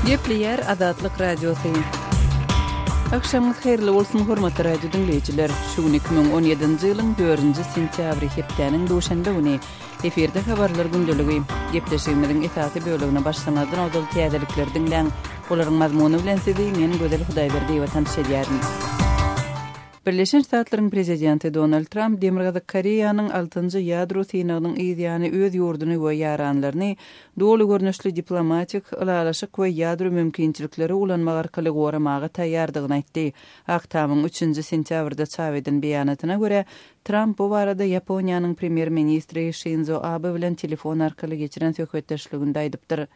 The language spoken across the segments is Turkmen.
Gepleýär Azatlyk Radiosy. Agşamyňyz haýyrly bolsun, hormatly radio diňleýjiler! Şu gün 2017-nji ýylyň dördünji sentýabry, hepdäniň duşenbe güni. Efirde habarlar gündeligi. Gepleşigimiziň esasy bölegine başlamazdan ozal täzelikleri diňläň. Olaryň mazmuny bilen sizi men Gözel Hudaýberdiýewa tanyş edýärin. Birleşen Ştatlaryň prezidenti Donald Tramp Demirgazyk Koreýanyň altynjy ýadro synagynyň yz ýany öz ýurduny we ýaranlaryny doly görnüşli diplomatik, ylalaşyk we ýadro mümkinçilikleri ulanmak arkaly goramaga taýýardygyny aýtdy. Ak Tamyň üçünji sentýabrda çap eden beýanatyna görä, Tramp bu barada Ýaponiýanyň premýer-ministri Şinzo Abe bilen telefon arkaly geçiren söhbetdeşliginde aýdypdyr.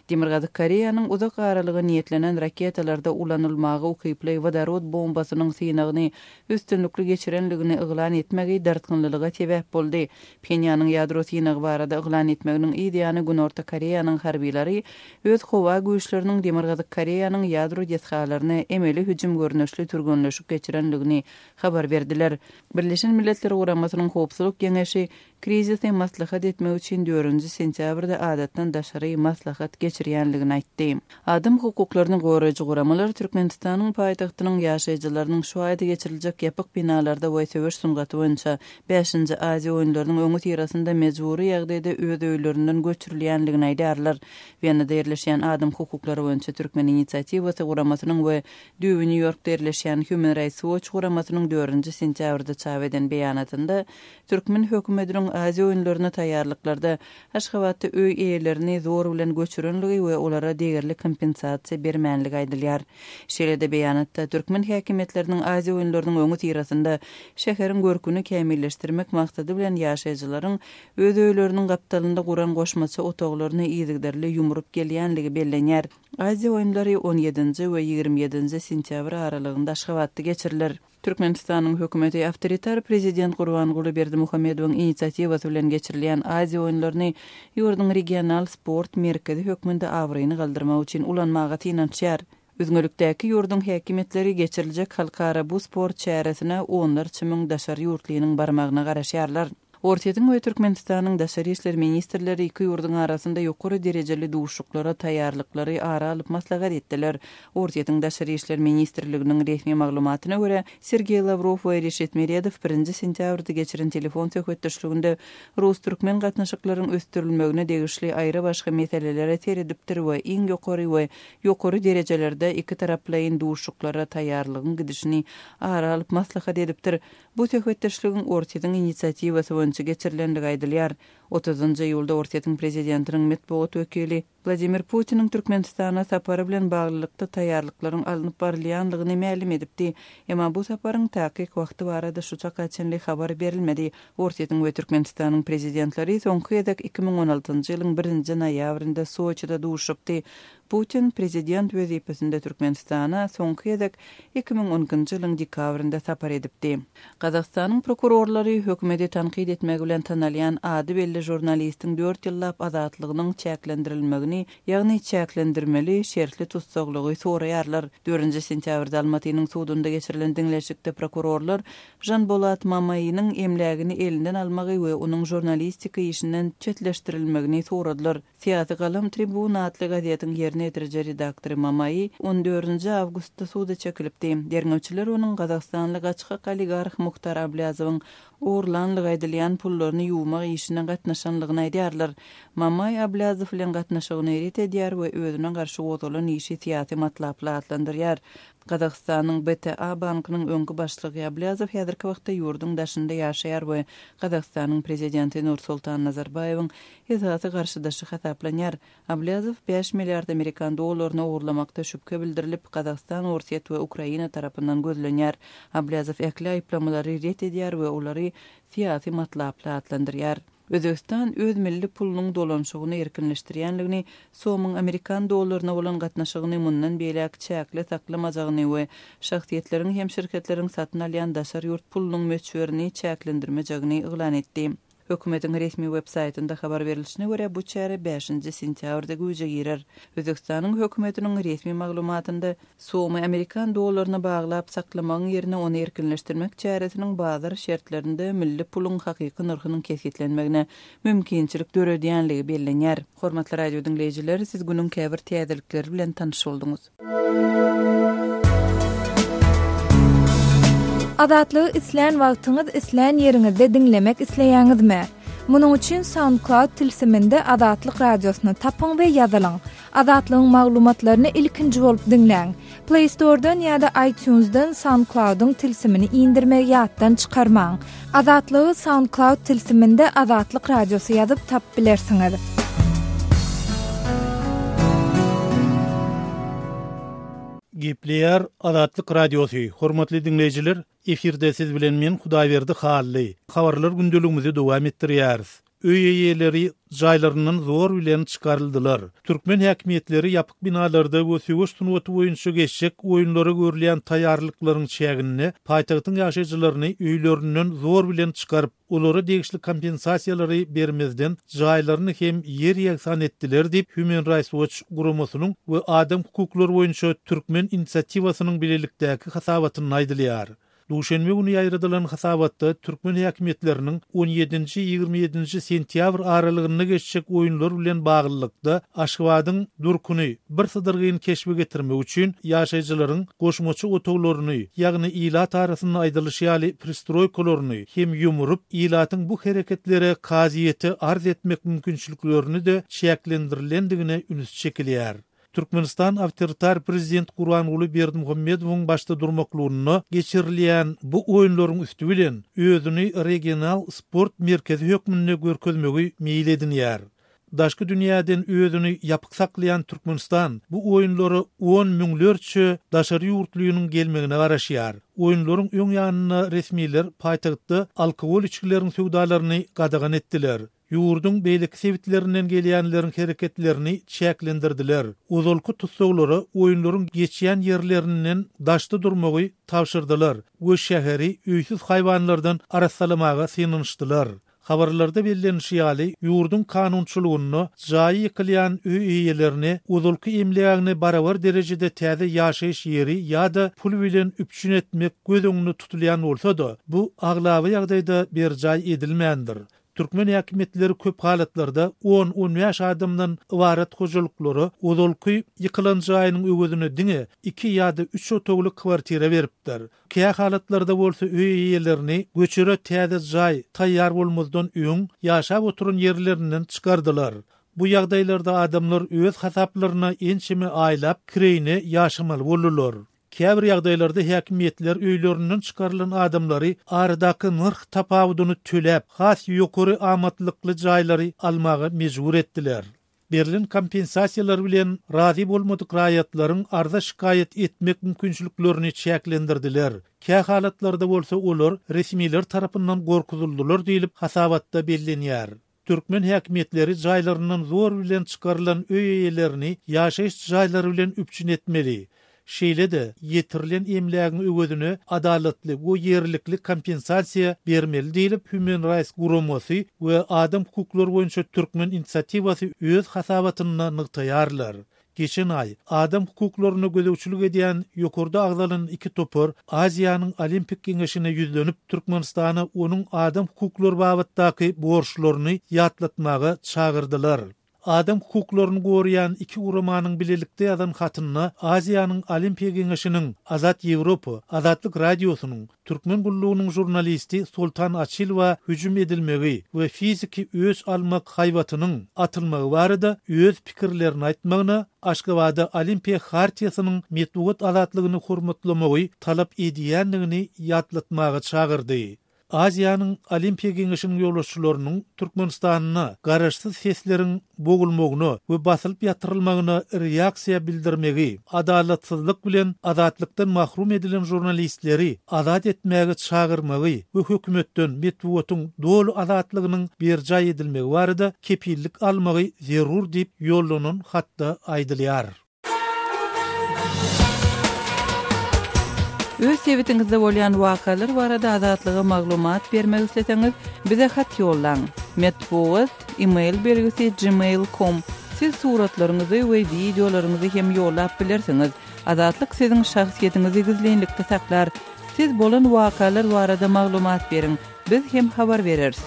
Demirgazyk Koreýanyň uzak aralyga niýetlenen raketalarda ulanylmaga ukyply wodorod bombasynyň synagyny üstünlikli geçirenligini yglan etmegi dartgynlylyga sebäp boldy. Phenýanyň ýadro synagy barada yglan etmeginiň yz ýany Günorta Koreýanyň harbylary öz howa güýçleriniň Demirgazyk Koreýanyň ýadro desgalaryna emeli hüjüm görnüşli türgenleşik geçirenligini habar berdiler. Birleşen Milletler Guramasynyň Howpsuzlyk Geňeşi krizisi maslahat etmek üçin dördünji sentýabrda adatdan daşary maslahat geçirýänligini aýtdy. Adam hukuklaryny goraýjy guramalar Türkmenistanyň paýtagtynyň ýaşaýjylarynyň şu aýda geçiriljek ýapyk binalarda we söweş sungaty boýunça bäşinji Aziýa oýunlarynyň öňüsyrasynda mejbury ýagdaýda öz öýlerinden göçürilýänligini aýdýarlar. Wenada ýerleşýän Adam hukuklary boýunça Türkmen inisiatiwasy guramasynyň we Düýbi Nýu-Ýorkda ýerleşýän Human Rights Watch guramasynyň dördünji sentýabrda çap eden beýanatynda türkmen hökümetiniň Aziýa oýunlaryna taýýarlyklarda Aşgabatda öý eýelerini zor bilen göçürenligi we olara degerli kompensasiýa bermänligi aýdylýar. Şeýle-de beýanatda türkmen häkimiýetleriniň Aziýa oýunlarynyň öňüsyrasynda şäheriň görküni kämilleşdirmek maksady bilen ýaşaýjylaryň öz öýleriniň gapdalynda guran goşmaça otaglaryny yzygiderli ýumrup gelýänligi bellenýär. Aziýa oýunlary on ýedinji we 20 ýedinji sentýabr aralygynda Aşgabatda geçiriler. Türkmenistanyň hökümeti awtoritar prezident Gurbanguly Berdimuhamedowyň inisiatiwasy bilen geçirilýän Aziýa oýunlaryny ýurduň regional sport merkezi hökmünde abraýyny galdyrmak üçin ulanmaga synanyşýar. Üzňelikdäki ýurduň häkimiýetleri geçiriljek halkara bu sport çäresine onlarça müň daşary ýurtlynyň barmagyna garaşýarlar. Orsýetiň we Türkmenistanyň daşary işler ministrleri iki ýurduň arasynda ýokary derejeli duşuşyklara taýýarlyklary ara alyp maslahat etdiler. Orsýetiň Daşary işler ministrliginiň resmi maglumatyna görä, Sergeý Lawrow we Reşit Meredow birinji sentýabrda geçiren telefon söhbetdeşliginde rus-türkmen gatnaşyklaryň ösdürilmegine degişli aýry-başga meselelere seredipdir we iň ýokary we ýokary derejelerde ikitaraplaýyn duşuşyklara taýýarlygyň gidişini ara alyp maslahat edipdir. Bu söhbetdeşligiň Orsýetiň inisiatiwasy boýunça geçirilendigi aýdylýar. Otuzynjy iýulda Orsýetiň prezidentiniň metbugat wekili Wladimir Putiniň Türkmenistana sapary bilen baglylykda taýýarlyklaryň alnyp barylýanlygyny mälim edipdi. Emma bu saparyň takyk wagty barada şu çaka çenli habar berilmedi. Orsýetiň we Türkmenistanyň prezidentleri soňky gezek 2016-njy ýylyň birinji noýabrynda Soçide duşuşypdy. Putin prezident wezipesinde Türkmenistana soňky gezek 2012-nji ýylyň dekabrynda sapar edipdi. Gazagystanyň prokurorlary hökümeti tankyt etmegi bilen tanalýan ady belli žurnalistiň dört ýyllap azatlygynyň çäklendirilmegini, ýagny çäklendirmeli şertli tussaglygy soraýarlar. Dördünji sentýabrda Almatynyň sudunda geçirilen diňlenişikde prokurorlar Žanbolat Mamainiň emlägini elinden almagy we onuň žurnalistika işinden çetleşdirilmegini soradylar. Syýasy galam Tribuna atly gazetiň ýerine ýetiriji redaktory Mamai on dördünji awgustda suda çekilipdi. Derňewçiler onuň gazagystanly gaçgak oligarh Muhtar Ablýazowyň ogurlanlygy aýdylýan pullaryny ýuwmak işine gatnaşanlygyny aýdýarlar. Mamai Ablýazow bilen gatnaşygyny ret edýär we özüne garşy gozgalan işi syýasy matlaply atlandyrýar. Gazagystanyň BTA bankynyň öňki başlygy Ablýazow häzirki wagtda ýurduň daşynda ýaşaýar we Gazagystanyň prezidenti Nursultan Nazarbaýewiň Esasy garşydaşy hasaplanýar. Ablýazow bäş milliard amerikan dollaryny ogurlamakda şübhe bildirilip, Gazagystan, Orsýet we Ukraina tarapyndan gözlenýär. Ablýazow ähli aýyplamalary ret edýär we olary syýasy matlaply atlandyrýar. Özbegistan öz milli pulunyň dolanyşygyny erkinleşdirýänligini, somyň amerikan dollaryna bolan gatnaşygyny mundan beýläk çäkli saklamajagyny we şahsyýetleriň hem şirketleriň satyn alýan daşary ýurt pulunyň möçberini çäklendirmejegini yglan etdi. Hökümetiň resmi web-saýtynda habar berlişine görä, bu çäre bäşinji sentýabrda güýje girer. Özbegistanyň hökümetiniň resmi maglumatynda, Sumy amerikan dollaryna baglap saklamagyň ýerine ony erkinleşdirmek çäresiniň bazar şertlerinde milli puluň hakyky nyrhynyň kesgitlenmegine mümkinçilik döredýänligi bellenýär. Hormatly radio diňleýjiler, siz günüň käbir täzelikleri bilen tanyş bolduňyz. Azatlygy islän wagtyňyz, islän ýeriňizde diňlemek isleýäňizmi? Munuň üçin SoundCloud tilsiminde Azatlyk Radiosyny tapyň we ýazylyň. Azatlygyň maglumatlaryny ilkinji bolup diňläň. Play Store-dan ýa-da iTunes-dan SoundCloud-yň tilsimini indirmegi ýatdan çykarmaň. Azatlygy SoundCloud tilsiminde Azatlyk Radiosy ýazyp tapyp bilersiňiz. Gepleýär Azatlyk Radiosy, hormatly diňleýjiler, efirde siz bilen men Hudaýberdi Hally. Habarlar gündeligimizi dowam etdirýäris. Öý eýeleri jaýlaryndan zor bilen çykaryldylar. Türkmen häkimiýetleri ýapyk binalarda we söweş sungaty boýunça geçjek oýunlara görülýän taýýarlyklaryň çäginde paýtagtyň ýaşaýjylaryny öýlerinden zor bilen çykaryp, olara degişli kompensasiýalary bermezden jaýlaryny hem ýer-ýegsan etdiler diýip, Human Rights Watch guramasynyň we Adam hukuklary boýunça türkmen inisiatiwasynyň bilelikdäki hasabatynda aýdylýar. Duşenbe güni ýaýradylan hasabatda türkmen häkimiýetleriniň on ýedinji, 27 ýedinji sentýabr aralygynda geçjek oýunlar bilen baglylykda Aşgabadyň durkuny birsydyrgyn keşbe getirmek üçin ýaşaýjylaryň goşmaça otaglaryny, ýagny ilat arasynda aýdylyşy ýaly pristroýkalaryny hem ýumuryp, ilatyň bu hereketlere kazyýete arz etmek mümkinçiliklerini-de çäklendirilendigine üns çekilýär. Türkmenistan awtoritar prezident Gurbanguly Berdimuhamedowyň başda durmaklygynda geçirilýän bu oýunlaryň üsti bilen özüni regional sport merkezi hökmünde görkezmegi meýil edinýär. Daşky dünýäden özüni ýapyk saklaýan Türkmenistan bu oýunlara on müňlerçe daşary ýurtlynyň gelmegine garaşýar. Oýunlaryň öň ýanynda resmiler paýtagtda alkogol içgileriň söwdalaryny gadagan etdiler. Ýurduň beýleki sebitlerinden gelýänleriň hereketlerini çäklendirdiler, ozalky tussaglara oýunlaryň geçýän ýerlerinden daşda durmagy tabşyrdylar we şäheri öýsüz haýwanlardan arassalamaga synanyşdylar. Habarlarda bellenişi ýaly, ýurduň kanunçylygynda jaýy ýykylýan öý eýelerine ozalky emlägine barabar derejede täze ýaşaýyş ýeri ýa-da pul bilen üpjün etmek göz öňünde tutulýan bolsa-da, bu aglaba ýagdaýda berjaý edilmändir. Türkmen häkimiýetleri köp halatlarda on-on bäş adamdan ybarat hojalyklara ozalky ýykylan jaýynyň öwezine diňe iki ýa-da üç otagly kwartira beripdir. Kä halatlarda bolsa öý eýelerini göçere täze jaý taýýar bolmazdan öň ýaşap oturan ýerlerinden çykardylar. Bu ýagdaýlarda adamlar öz hasaplaryna ençeme aýlap kireýine ýaşamaly boldular. Käbir ýagdaýlarda häkimiýetler öýlerinden çykarylan adamlary aradaky nyrh tapawudyny töläp, has ýokary amatlykly jaýlary almaga mejbur etdiler. Berlen kompensasiýalar bilen razy bolmadyk raýatlaryň arza-şikaýat etmek mümkinçiliklerini çäklendirdiler. Kä halatlarda bolsa olar resmiler tarapyndan gorkuzyldylar diýlip, hasabatda bellenýär. Türkmen häkimiýetleri jaýlaryndan zor bilen çykarylan öý eýelerini ýaşaýyş jaýlary bilen üpjün etmeli. Şeýle-de, ýetirilen emlägiň öwezine adalatly we ýerlikli kompensasiýa bermeli diýlip, Human Rights guramasy we adam hukuklary boýunça Türkmen inisiatiwasy öz hasabatynda nygtaýarlar. Geçen aý, adam hukuklaryna gözegçilik edýän ýokarda agzalan iki topar Aziýanyň Olimpik Geňeşine ýüzlenip, Türkmenistana onuň adam hukuklary babatdaky borçlaryny ýatlatmaga çagyrdylar. Adam hukuklaryny goraýan iki guramanyň bilelikde ýazan hatynda Aziýanyň Olimpiýa Geňeşiniň, Azat Ýewropa, Azatlyk Radiosynyň, Türkmen gullugynyň žurnalisti Soltan Açylowa hüjüm edilmegi we fiziki öç almak haýbatynyň atylmagy barada öz pikirlerini aýtmagyna Aşgabada Olimpiýa Hartiýasynyň metbugat azatlygyny hormatlamagy talap edýändigini ýatlatmaga çagyrdy. Aziýanyň Olimpiýa Geňeşiniň ýolbaşçylarynyň Türkmenistanda garaşsyz sesleriň bogulmagyna we basylyp ýatyrylmagyna reaksiýa bildirmegi, adalatsyzlyk bilen azatlykdan mahrum edilen žurnalistleri azat etmäge çagyrmagy we hökümetden metbugatyň doly azatlygynyň berjaý edilmegi barada kepillik almagy zerur diýip ýollanan hatda aýdylýar. Öz sebitiňizde bolýan wakalar barada Azatlyga maglumat bermek isleseňiz, bize hat ýollaň. Metbugat, e-mail belgisi gmail com. Siz suratlaryňyzy we wideolaryňyzy hem ýollap bilersiňiz. Azatlyk siziň şahsyýetiňizi gizlinlikde saklar. Siz bolan wakalar barada maglumat beriň, biz hem habar bereris.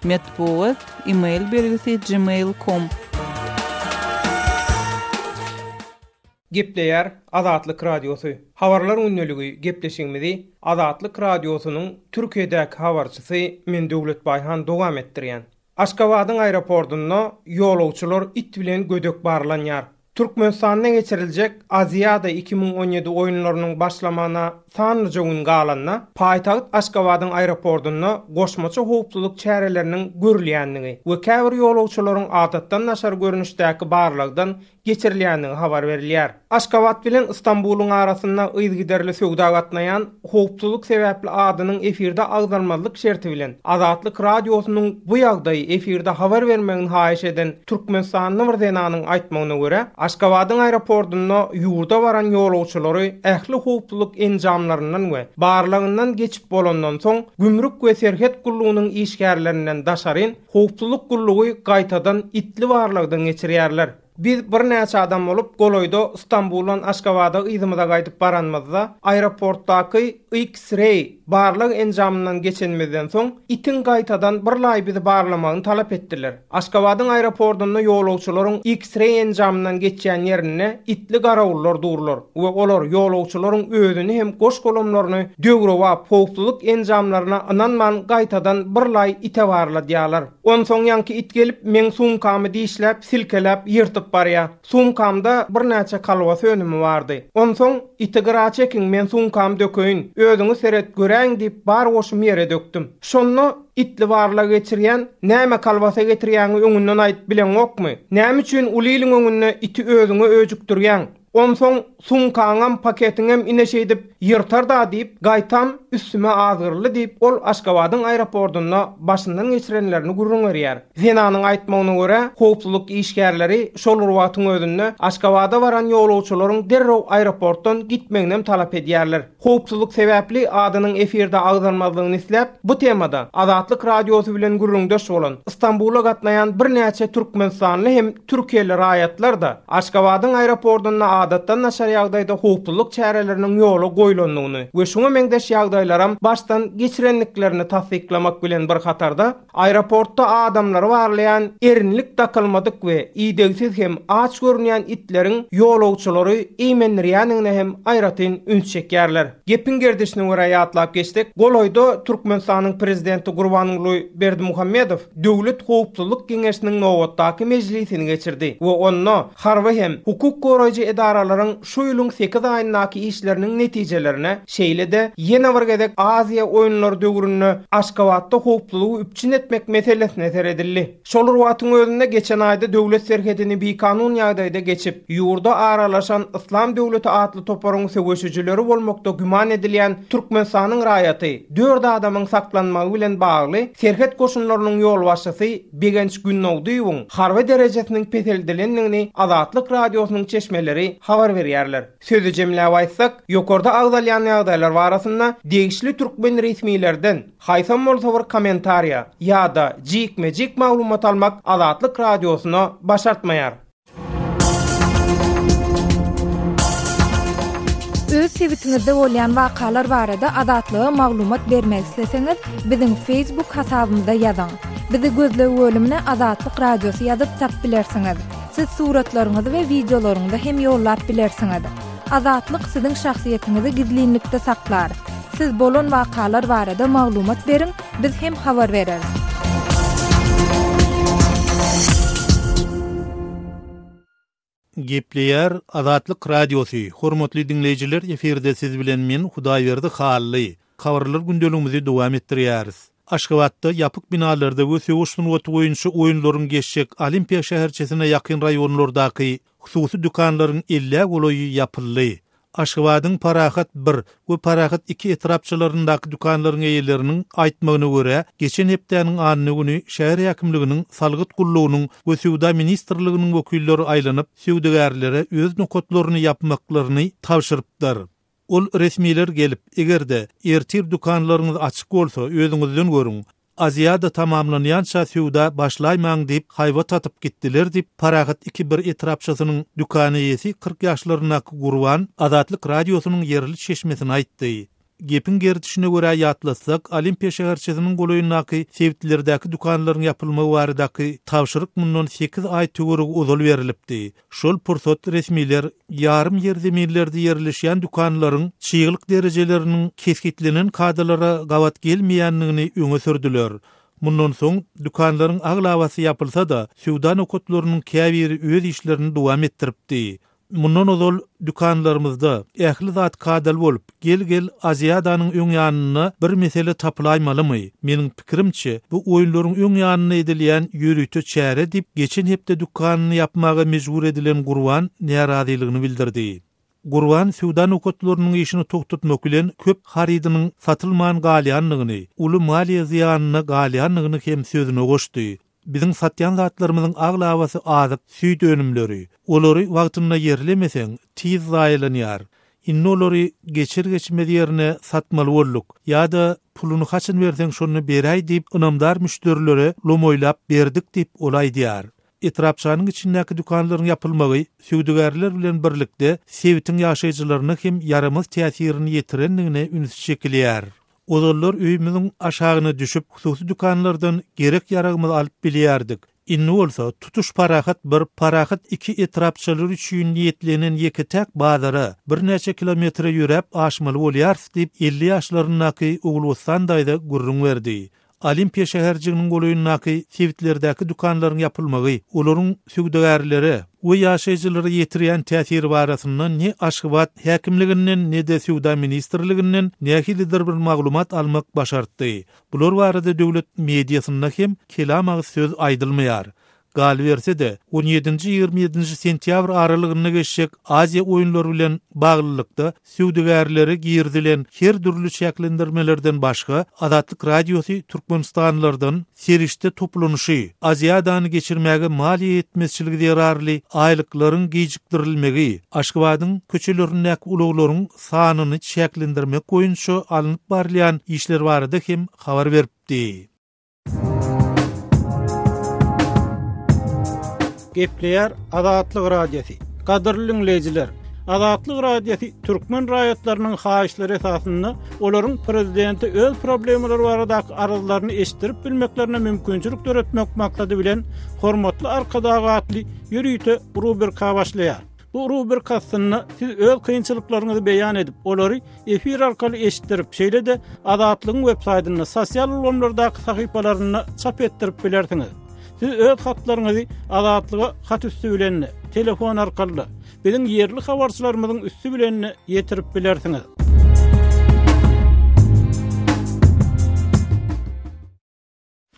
Metbugat, e-mail belgisi gmail com. Gepleýär Azatlyk Radiosy. Habarlar gündeligi gepleşigimizi Azatlyk Radiosynyň Türkiýedäki habarçysy men Döwlet Baýhan dowam etdirýän. Aşgabadyň aeroportunda ýolagçylar it bilen gödek barlanýar. Türkmenistanda geçiriljek Aziada 2017 oýunlarynyň başlamagyna sanlyja gün galanda, paýtagt Aşgabadyň aeroportunda goşmaça howpsuzlyk çäreleriniň görülýändigi we käbir ýolagçylaryň adatdan daşary görnüşdäki barlagdan geçirilýändigi habar berilýär. Aşgabat bilen Stambulyň arasynda yzygiderli söwda gatnaýan, howpsuzlyk sebäpli adynyň efirde agzalmazlyk şerti bilen Azatlyk Radiosynyň bu ýagdaýy efirde habar bermegini haýyş eden türkmenistanly bir zenanyň aýtmagyna görä, Aşgabadyň aeroportunda ýurda baran ýolagçylary ähli howpsuzlyk enjamlaryndan we barlagyndan geçip bolandan soň, gümrük we serhet gullugynyň işgärlerinden daşaryn, Howpsuzlyk gullugy gaýtadan itli barlagdan geçirýärler. Biz birnäçe adam bolup golaýda Stambuldan Aşgabada yzymyza gaýdyp baranymyzda, aeroportdaky X-ray barlag enjamyndan geçenimizden soň, itiň gaýtadan birlaý bizi barlamagyny talap etdiler. Aşgabadyň aeroportunda ýolagçylaryň X-ray enjamyndan geçýän ýerinde itli garawullar durlar we olar ýolagçylaryň özüni hem goş-golamlaryny döwrebap howpsuzlyk enjamlaryna ynanman gaýtadan birlaý ite barladýarlar. Onsoň ýaňky it gelip meň sumkamy dişläp, silkeläp, ýyrtyp barýa. Sumkamda birnäçe kolbasa önümi bardy. Onsoň, Iti gyra çekiň, men sumkamy dökeýin, özüňiz seret, göräýiň diýip bar goşumy ýere dökdüm. Şonda itli barlag geçirýän, Näme kolbasa getirýäňi öňünden aýdyp bileňokmy? Näme üçin uly iliň öňünde iti özüňe öjükdirýäň? Onsoň sumkaňam, paketiňem ine şeýdip ýyrtar-da diýip, gaýtam üstüme azgyryldy diýip, ol Aşgabadyň aeroportunda başyndan geçirenlerini gürrüň berýär. Zenanyň aýtmagyna görä, howpsuzlyk işgärleri şol bir wagtyň özünde Aşgabada baran ýolagçylaryň derrew aeroportdan gitmeginem talap edýärler. Howpsuzlyk sebäpli adynyň efirde agzalmazlygyny isläp, bu temada Azatlyk Radiosy bilen gürrüňdeş bolan, Stambula gatnaýan birnäçe türkmenistanly hem türkiýeli raýatlar-da Aşgabadyň aeroportunda adatdan daşary ýagdaýda howpsuzlyk çäreleriniň ýola goýlandygyny we şuňa meňzeş ýagdaýlaram başdan geçirendiklerini tassyklamak bilen bir hatarda, Aeroportda adamlary barlaýan erinlik dakylmadyk we idegsiz hem aç görünýän itleriň ýolagçylary eýmendirýändigine hem aýratyn üns çekýärler. Gepiň gerdişine görä ýatlap geçsek, golaýda Türkmenistanyň Prezidenti Gurbanguly Berdimuhamedow Döwlet howpsuzlyk geňeşiniň nobatdaky mejlisini geçirdi we onda harby hem hukuk goraýjy edaralaryň şu ýylyň sekiz aýyndaky işleriniň netijelerine, şeýle-de ýene bir gezek Aziýa oýunlary döwründe Aşgabatda howpsuzlygy üpjün etmek meselesine seredildi. Şol bir wagtyň özünde geçen aýda döwlet serhedini bikanun ýagdaýda geçip, ýurda aralaşan Yslam döwleti atly toparyň söweşijileri bolmakda güman edilýän Türkmenistanyň raýaty dört adamyň saklanmagy bilen bagly serhet goşunlarynyň ýolbaşçysy Begenç Gündogdyýewiň harby derejesiniň peseldilendigini Azatlyk Radiosynyň çeşmeleri habar berýärler. Sözi jemläp aýtsak, ýokarda agzalýan ýagdaýlar barasynda degişli türkmen resmilerden haýsam bolsa bir kommentariýa ýa-da jikme-jik maglumat almak Azatlyk Radiosyna başartmaýar. Öz sebitiňizde bolýan wakalar barada Azatlyga maglumat bermek isleseňiz, biziň Facebook hasabymyza ýazyň. Bizi gözleg bölümine Azatlyk Radiosy ýazyp tap bilersiňiz. Siz suratlaryňyzy we wideolaryňyzy hem ýollap bilersiňiz. Azatlyk siziň şahsyýetiňizi gizlinlikde saklar. Siz bolan wakalar barada maglumat beriň, biz hem habar bereris. Gepleýär Azatlyk Radiosy, Hormatly diňleýjiler efirde siz bilen men Hudaýberdi Hally. Habarlar gündeligimizi dowam etdirýäris. Aşgabatda ýapyk binalarda we söweş sungaty boýunça oýunlaryň geçjek Olimpiýa şäherçesine ýakyn raýonlardaky hususy dükanlaryň ellä golaýy ýapyldy. Aşgabadyň Parahat bir we Parahat iki etrapçalaryndaky dükanlaryň eýeleriniň aýtmagyna görä, geçen hepdäniň anna güni şäher häkimliginiň, salgyt gullugynyň we Söwda ministrliginiň wekilleri aýlanyp, söwdagärlere öz nokatlaryny ýapmaklaryny tabşyrypdyr. Ol resmiler gelip, eger-de, ertir dükanlaryňyz açyk bolsa, özüňizden görüň. Aziada tamamlanýança söwda başlaýmaň diýip haýbat atyp gitdiler diýip, Parahat iki bir etrapçasynyň dükan eýesi 40 ýaşlaryndaky Gurban Azatlyk Radiosynyň ýerli çeşmesine aýtdy. Gepiň gerdişine görä ýatlatsak, Olimpiýa şäherçesiniň golaýyndaky sebitlerdäki dükanlaryň ýapylmagy baradaky tabşyryk mundan sekiz aý töweregi ozal berlipdi. Şol pursat resmiler ýarym ýerzeminlerde ýerleşýän dükanlaryň çyglyk derejeleriniň kesgitlenen kadalara gabat gelmeýändigini öňe sürdüler. Mundan soň, dükanlaryň aglabasy ýapylsa-da, söwda nokatlarynyň käbiri öz işlerini dowam etdiripdi. Mundan ozal dükanlarymyzda ähli zat kadaly bolup, gel-gel Aziadanyň öň ýanynda bir mesele tapylaýmalymy? Meniň pikirimçe, bu oýunlaryň öň ýanynda edilýän ýörite çäre diýip, geçen hepde dükanyny ýapmaga mejbur edilen Gurban närazylygyny bildirdi. Gurban söwda nokatlarynyň işini togtatmak bilen köp harydynyň satylman galýandygyny, uly maliýe zyýanyna galýandygyny hem sözüne goşdy. Biziň satýan zatlarymyzyň aglabasy azyk, süýt önümleri. Olary wagtynda ýerlemeseň, tiz zaýalanýar. Indi olary geçer-geçmez ýerine satmaly bolduk. Ýa-da puluny haçan berseň şonda beräý diýip ynamdar müşderilere lomaýlap berdik diýip, ol aýdýar. Etrapçanyň içindäki dükanlaryň ýapylmagy söwdagärler bilen birlikde sebitiň ýaşaýjylaryna hem ýaramaz täsirini ýetirendigine üns çekilýär. Ozallar öýümiziň aşagyna düşüp, hususy dükanlardan gerek-ýaragymyzy alyp bilýärdik. Indi bolsa, tutuş Parahat bir, Parahat iki etrapçalary üçin niýetlenen ýeke-täk bazara birnäçe kilometre ýöräp aşmaly bolýarys diýip, 50 ýaşlaryndaky Ogulbossan daýza gürrüň berdi. Olimpiýa şäherjiginiň golaýyndaky sebitlerdäki dükanlaryň ýapylmagy, olaryň söwdagärlere we ýaşaýjylara ýetirýän täsiri barasynda ne Aşgabat häkimliginden, ne-de Söwda ministrliginden nähilidir bir maglumat almak başartdy. Bular barada döwlet mediasynda hem kelam agyz söz aýdylmaýar. Galyberse-de, on ýedinji-ýigrimi ýedinji sentýabr aralygynda geçjek Aziýa oýunlary bilen baglylykda söwdagärlere girizilen her dürli çäklendirmelerden başga, Azatlyk Radiosy türkmenistanlylardan serişde toplanyşy, Aziadany geçirmäge maliýe ýetmezçiligi zerarly aýlyklaryň gijikdirilmegi, Aşgabadyň köçelerindäki ulaglaryň sanyny çäklendirmek boýunça alnyp barylýan işler barada hem habar beripdi. Gepleýär Azatlyk Radiosy. Gadyrly diňleýjiler, Azatlyk Radiosy türkmen raýatlarynyň haýyşlary esasynda olaryň prezidente öz problemalary baradaky arzlaryny eşitdirip bilmeklerine mümkinçilik döretmek maksady bilen Hormatly Arkadag atly ýörite rubrika başlaýar. Bu rubrika astynda siz öz kynçylyklaryňyzy beýan edip, olary efir arkaly eşitdirip, şeýle-de Azatlygyň web-saýtynda, sosial ulgamlardaky sahypalarynda çap etdirip bilersiňiz. Siz öz hatlaryňyzy Azatlyga hat üsti bilen-de, telefon arkaly-da, biziň ýerli habarçylarymyzyň üsti bilen-de ýetirip bilersiňiz.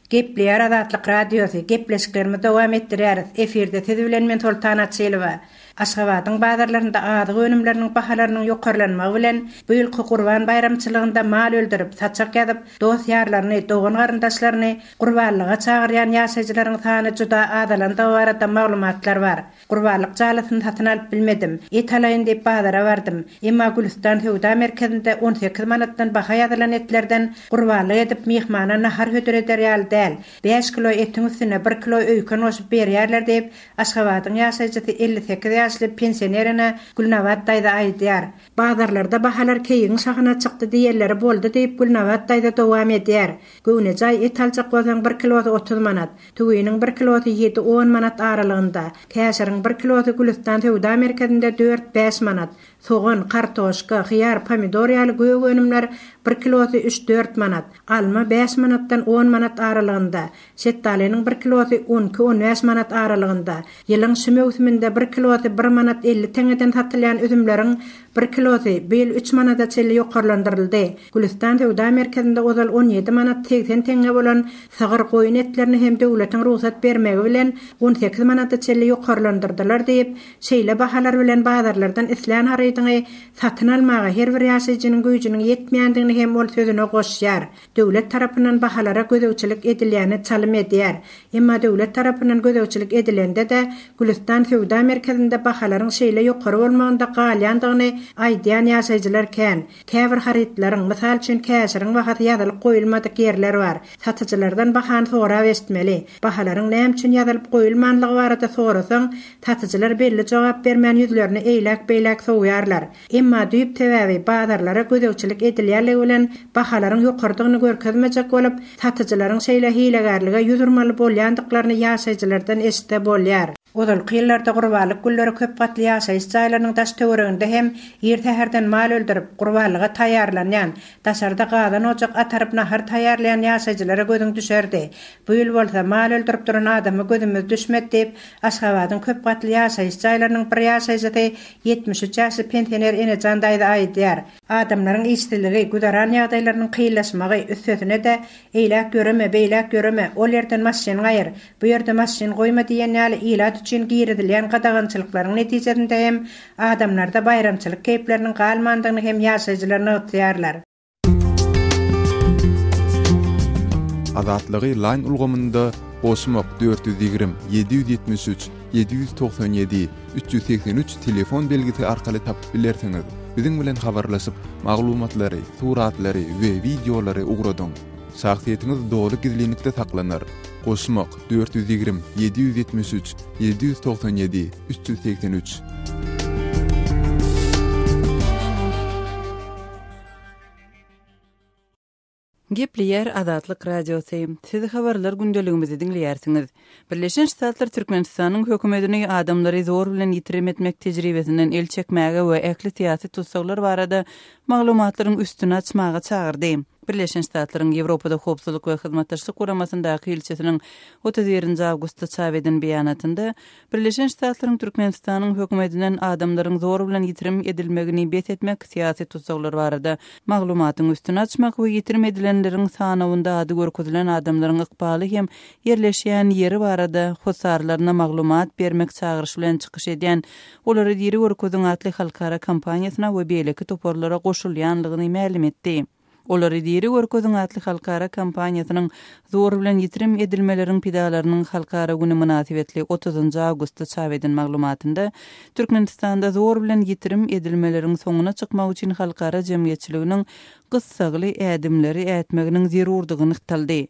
Gepleýär Azatlyk Radiosy, Gepleşiklerimizi dowam etdirýäris. Efirde siz bilen men Soltan Açylowa. Aşgabadyň bazarlarynda azyk önümleriniň bahalarynyň ýokarlanmagy bilen, bu ýylky Gurban baýramçylygynda mal öldürip, saçak ýazyp, dost-ýarlaryny, dogan-garyndaşlaryny gurbanlyga çagyrýan ýaşaýjylaryň sany juda azalandygy barada maglumatlar bar. Gurbanlyk jalysyny satyn alyp bilmedim. Et alaýyn diýip bazara bardym. Emma Gülüstan söwda merkezinde 18 manatdan baha ýazylan etlerden gurbanlyk edip myhmana nahar hödür eder ýaly däl. Bäş kilo etiň üstüne bir kilo öýken goşup berýärler diýip, Aşgabadyň ýaşaýjysy 58 ýaşly pensioner ene Gülnabat daýza aýdýar. Bazarlarda bahalar keýigiň şahyna çykdy diýenleri boldy diýip, Gülnabat daýza dowam edýär. Göwnejaý et aljak bolsaň bir kilosy 30 manat, tüwiniň bir kilosy ýedi-on manat aralygynda, käşiriň bir kilosy Gülüstan söwda merkezinde dört-bäş manat, sogan, kartoşka, hyýar, pomidor ýaly gök önümler bir kilosy üç-dört manat, alma bäş manatdan on manat aralygynda, Şetdalynyň bir kilosy on iki-on bäş manat aralygynda. Ýylyň şu möwsüminde bir kilosy bir manat 50 teňňeden satylýan üzümleriň bir kilosy bu ýyl üç manada çenli ýokarlandyryldy. Gülüstan söwda merkezinde ozal 17 manat 80 teňňe bolan sygyr, goýun etlerini hem döwletiň rugsat bermegi bilen 18 manada çenli ýokarlandyrdylar diýip, şeýle bahalar bilen bazarlardan islän harydyňy satyn almaga her bir ýaşaýjynyň güýjüniň ýetmeýändigini hem ol sözüne goşýar. Döwlet tarapyndan bahalara gözegçilik edilýäne çalym edýär. Emma döwlet tarapyndan gözegçilik edilende-de, Gülüstan söwda merkezinde. bahalaryň şeýle ýokary bolmagynda galýandygyny aýdýan ýaşaýjylar kän. Käbir harytlaryň, mysal üçin, käşiriň bahasy ýazylyp goýulmadyk ýerler bar. Satyjylardan bahany sorap eşitmeli. Bahalaryň näme üçin ýazylyp goýulmanlygy barada sorasaň, satyjylar belli jogap bermän ýüzlerini eýläk-beýläk sowýarlar. Emma düýp sebäbi bazarlara gözegçilik edilýänligi bilen bahalaryň ýokarydygyny görkezmejek bolup, satyjylaryň şeýle hilegärlige ýüz urmaly bolýandyklaryny ýaşaýjylardan eşitse bolýar. Ozalky ýyllarda gurbanlyk günleri köp gatly ýaşaýyş jaýlarynyň daş-töwereginde hem ir säherden mal öldürip, gurbanlyga taýýarlanýan, daşarda gazan-ojak ataryp nahar taýýarlaýan ýaşaýjylara gözüň düşerdi. Bu ýyl bolsa, mal öldürip duran adama gözümiz düşmedi diýip, Aşgabadyň köp gatly ýaşaýyş jaýlarynyň bir ýaşaýjysy, 73 ýaşly pensioner Enejan daýza aýdýar. Adamlaryň işsizligi, güzeran ýagdaýlarynyň kynlaşmagy, üstesine-de, eýläk ýöreme, beýläk ýöreme, ol ýerden maşynyňy aýyr, bu ýerde maşyn goýma diýen ýaly ilat üçin girizilýän gadagançylyklaryň netijesinde hem adamlarda baýramçylyk keýpleriniň galmandygyny hem ýaşaýjylar nygtaýarlar. Azatlygy Line ulgamynda goşmak 420 773 797 383 telefon belgisi arkaly tapyp bilersiňiz. Biziň bilen habarlaşyp, maglumatlary, suratlary we wideolary ugradyň. Şahsyýetiňiz doly gizlinlikde saklanar. Goşmak 420 773 797 383. Gepleýär Azatlyk Radiosy. Siz habarlar gündeligimizi diňleýärsiňiz. Birleşen Ştatlar Türkmenistanyň hökümetini adamlary zor bilen ýitirim etmek tejribesinden el çekmäge we ähli syýasy tussaglar barada maglumatlaryň üstüni açmaga çagyrdy. Birleşen Ştatlaryň Ýewropada Howpsuzlyk we Hyzmatdaşlyk Guramasyndaky ilçisiniň 31 awgustda çap eden beýanatynda Birleşen Ştatlaryň Türkmenistanyň hökümetinden adamlaryň zor bilen ýitirim edilmegini bes etmek, syýasy tussaglar barada maglumatyň üstüni açmak we ýitirim edilenleriň sanawynda ady görkezilen adamlaryň ykbaly hem ýerleşýän ýeri barada hossarlaryna maglumat bermek çagyryşy bilen çykyş edýän Olary diri görkeziň atly halkara kampaniýasyna we beýleki toparlara goşulýanlygyny mälim etdi. Olary diri görkeziň atly halkara kampaniýasynyň zor bilen ýitirim edilmeleriň pidalarynyň halkara güni mynasybetli otuzynjy awgustda çap eden maglumatynda, Türkmenistanda zor bilen ýitirim edilmeleriň soňuna çykmak üçin halkara jemgyýetçiliginiň gyssagly ädimleri ätmeginiň zerurdygy nygtaldy.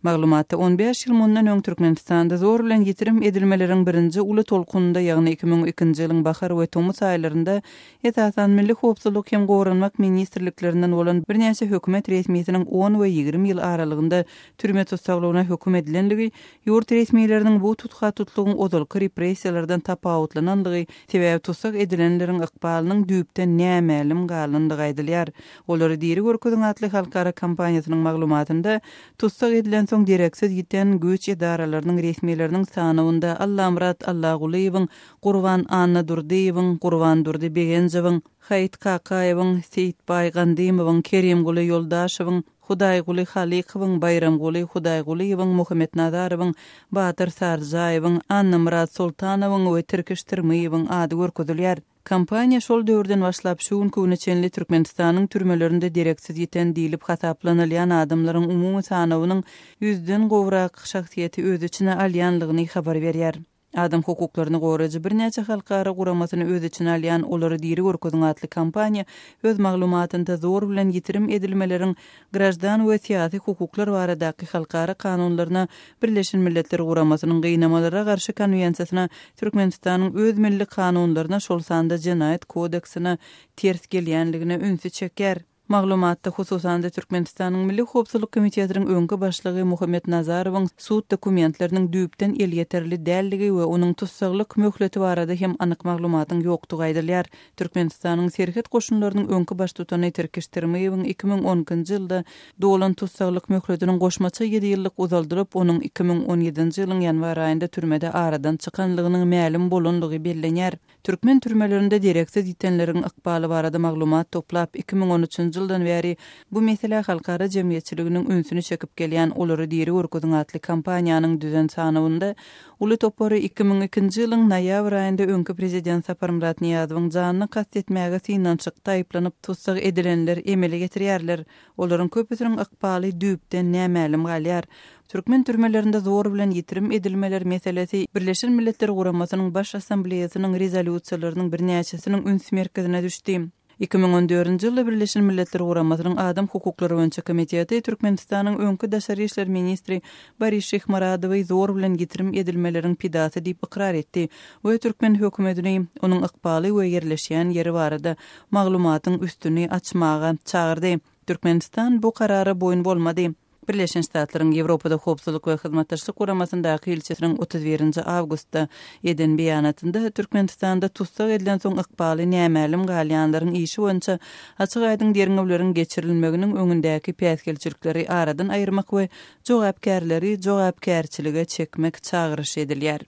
Maglumatda 15 ýyl mundan öň Türkmenistanda zor bilen ýitirim edilmeleriň birinji uly tolkunynda, ýagny 2002-nji ýylyň bahar we tomus aýlarynda esasan Milli howpsuzlyk hem Goranmak ministrliklerinden bolan birnäçe hökümet resmisiniň on we 20 ýyl aralygynda türme tussaglygyna höküm edilenligi, ýurt resmileriniň bu tutha-tutlugyň ozalky repressiýalardan tapawutlananlygy, sebäbi tussag edilenleriň ykbalynyň düýpden nämälim galandygy aýdylýar. Olary diri görkeziň atly halkara kampaniýasynyň maglumatynda, tussag edilensoň dereksiz ýiten güýç edaralarynyň resmileriniň sanawynda Allamyrat Allagulyýewiň, Gurban Annadurdyýewiň, Gurbandurdy Begenjowyň, Haýyt Kakaýewiň, Seýitbaý Gandymowyň, Kerimguly Ýoldaşewiň, Hudaýguly Halykowyň, Baýramguly Hudaýgulyýewiň, Muhammet Nazarowyň, Batyr Sarjaýewiň, Annamyrat Soltanowyň we Tirkiş Tyrmyýewiň ady görkezilýär. Kompaniýa şol döwürden başlap şu günki güne çenli Türkmenistanyň türmelerinde dereksiz ýiten diýlip hasaplanylýan adamlaryň umumy sanawynyň ýüzden gowrak şahsyýeti öz içine alýanlygyny habar berýär. Adam hukuklaryny goraýjy birnäçe halkara guramasyny öz içine alýan Olary diri görkeziň atly kampaniýa öz maglumatynda zor bilen ýitirim edilmeleriň graždan we syýasy hukuklar baradaky halkara kanunlaryna, Birleşen Milletler Guramasynyň Gynamalara garşy konwensiýasyna, Türkmenistanyň öz milli kanunlaryna, şol sanda Jenaýat kodeksine ters gelýänligine ünsi çekýär. Maglumatda, hususan-da, Türkmenistanyň Milli howpsuzlyk komitetiniň öňki başlygy Muhammet Nazarowyň sud dokumentleriniň düýpden elýeterli däldigi we onuň tussaglyk möhleti barada hem anyk maglumatyň ýokdugy aýdylýar. Türkmenistanyň Serhet goşunlarynyň öňki baştutany Tirkiş Tirmiýewiň 2012-nji ýylda dolan tussaglyk möhletiniň goşmaça ýedi ýyllyk uzaldylyp, onuň 2017-nji ýylyň ýanwar aýynda türmede aradan çykanlygynyň mälim bolanlygy bellenýär. Türkmen türmelerinde dereksiz ýitenleriň ykbaly barada maglumat toplap, 2013-nji ýyldan bäri bu meselä halkara jemgyýetçiliginiň ünsüni çekip gelýän Olary diri görkeziň atly kampaniýanyň düzen sanawynda Uly topary 2002-nji ýylyň noýabr aýynda öňki prezident Saparmyrat Nyýazowyň janyna kast etmäge synanyşykda aýyplanyp tussag edilenler emele getirýärler. Olaryň köpüsiniň ykbaly düýpden nämälim galýar. Türkmen türmelerinde zor bilen ýitirim edilmeler meselesi Birleşen Milletler Guramasynyň Baş Assambleýasynyň rezolýusiýalarynyň birnäçesiniň üns merkezine düşdi. 2014-nji ýylda Birleşen Milletler Guramasynyň Adam hukuklary boýunça komiteti Türkmenistanyň öňki daşary işler ministri Boris Şyhmyradowy zor bilen ýitirim edilmeleriň pidasy diýip ykrar etdi we türkmen hökümetini onuň ykbaly we ýerleşýän ýeri barada maglumatyň üstüni açmaga çagyrdy. Türkmenistan bu karara boýun bolmady. Birleşen Ştatlaryň Ýewropada Howpsuzlyk we Hyzmatdaşlyk Guramasyndaky ilçisiniň 31 nji awgustda eden beýanatynda Türkmenistanda tussag edilensoň ykbaly nämälim galýanlaryň işi boýunça açyk-aýdyň derňewleriň geçirilmeginiň öňündäki päsgelçilikleri aradan aýyrmak we jogapkärleri jogapkärçilige çekmek çagyryş edilýär.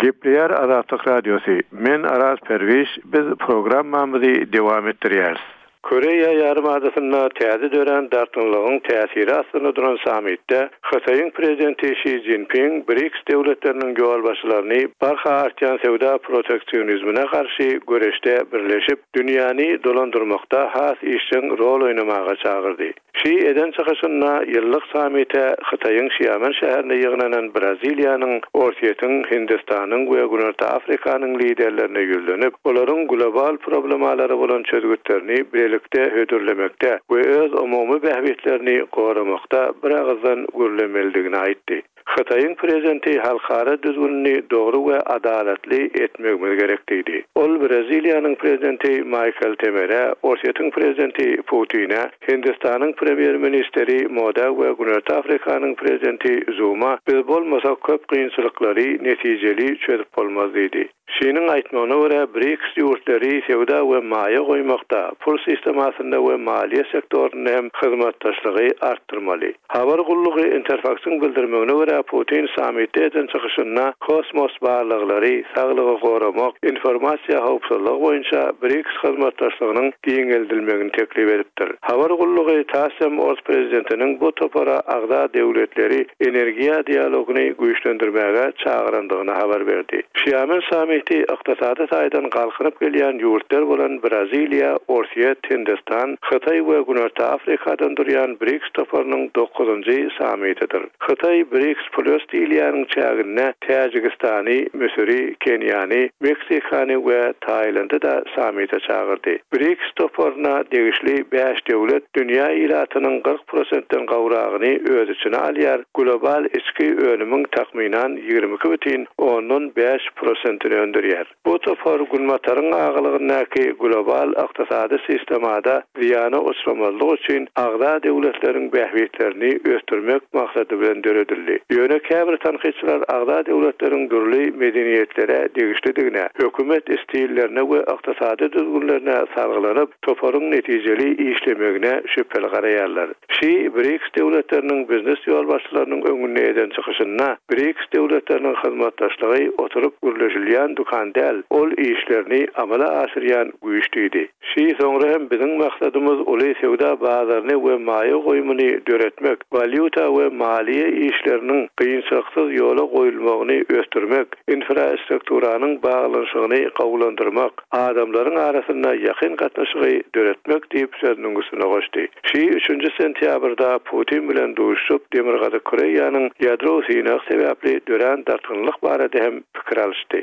Gepleýär Azatlyk Radiosy, Men Araz Perwiş, biz programmamyzy dowam etdirýäris. Koreýa ýarym adasynda täze dörän dartgynlygyň täsiri astynda duran sammitde Hytaýyň Prezidenti Şi Szinpin BRICS döwletleriniň ýolbaşçylaryny barha artýan söwda proteksionizmine garşy göreşde birleşip, dünýäni dolandyrmakda has işjeň rol oýnamaga çagyrdy. Şi eden çykyşynda ýyllyk sammite Hytaýyň Şiamen şäherinde ýygnanan Braziliýanyň, Orsýetiň, Hindistanyň we Günorta Afrikanyň liderlerine ýüzlenip, olaryň global problemalara bolan çözgütlerini bilelikde hödürlemekde we öz umumy bähbitlerini goramakda biragyzdan gürlemelidigini aýtdy. Hytaýyň prezidenti halkara düzgünini dogry we adalatly etmegimiz gerek diýdi. Ol Braziliýanyň prezidenti Maýkel Temere, Orsýetiň prezidenti Putine, Hindistanyň premýer-ministeri Modä we Günorta Afrikanyň prezidenti Zuma biz bolmasak köp kynçylyklary netijeli çözüp bolmaz diýdi. Şiniň aýtmagyna görä, BRICS ýurtlary söwda we maýa goýmakda, pul sistemasynda we maliýe sektorynda hem hyzmatdaşlygy artdyrmaly. Habar gullugy Interfaksyň bildirmegine görä, Putin sammitde eden çykyşynda kosmos barlaglary, saglygy goramak, informasiýa howpsuzlygy boýunça BRICS hyzmatdaşlygynyň giňeldilmegini teklip edipdir. Habar gullugy TASS-em ors prezidentiniň bu topara agza döwletleri energiýa dialogyny güýçlendirmäge çagyrandygyny habar berdi. Şiamen sammiti ykdysady taýdan galkynyp gelýän ýurtlar bolan Braziliýa, Orsýet, Hindistan, Hytaý we Günorta Afrikadan durýan BRICS toparynyň dokuzynjy sammitidir. Hytaý BRICS Plus diýilýäniň çäginde Täjigistany, Müsüri, Keniýany, Meksikany we Taýlandy-da sammite çagyrdy. BRICS toparyna degişli bäş döwlet dünýä ilatynyň 40 prosentden gowragyny öz içine alýar, global içki önümiň takmynan 22 bütin ondan bäş prosentini öndürýär. Bu topar Günbataryň agylygyndaky global ykdysady sistemada zyýana uçramazlyk üçin agza döwletleriň bähbitlerini ösdürmek maksady bilen döredildi. Ýöne käbir tankytçylar agza döwletleriň dürli medeniýetlere degişlidigine, hökümet stillerine we ykdysady düzgünlerine salgylanyp, toparyň netijeli işlemegine şübheli garaýarlar. Şi BRICS döwletleriniň biznes ýolbaşçylarynyň öňünde eden çykyşynda, BRICS döwletleriniň hyzmatdaşlygy oturyp gürleşilýän dükan däl, ol işlerini amala aşyrýan güýç diýdi. Şi soňra hem biziň maksadymyz uly söwda bazaryny we maýa goýumyny döretmek, walýuta we maliýe işleriniň kynçylyksyz ýola goýulmagyny ösdürmek, infrastrukturanyň baglanyşygyny gowulandyrmak, adamlaryň arasynda ýakyn gatnaşygy döretmek diýip sözüniň üstüne goşdy. Şi üçünji sentýabrda Putin bilen duşuşyp, Demirgazyk Koreýanyň ýadro synagy sebäpli dörän dartgynlyk barada hem pikir alyşdy.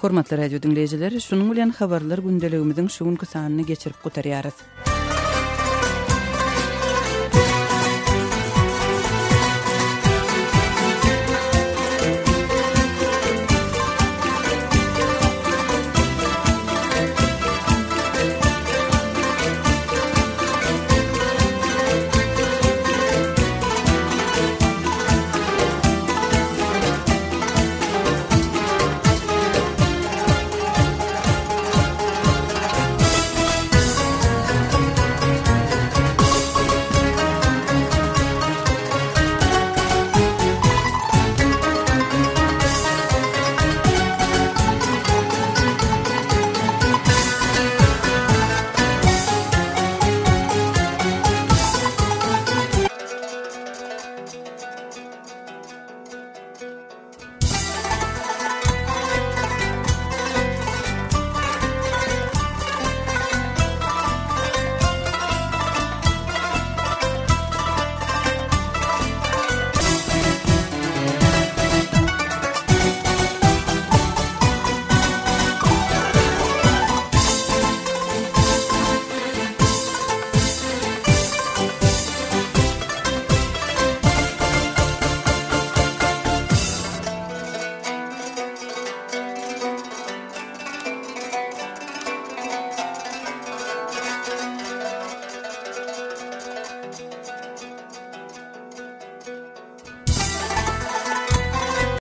Hormatly radio diňleýjiler, şunuň bilen habarlar gündeligimiziň şu günki sanyny geçirip gutarýarys.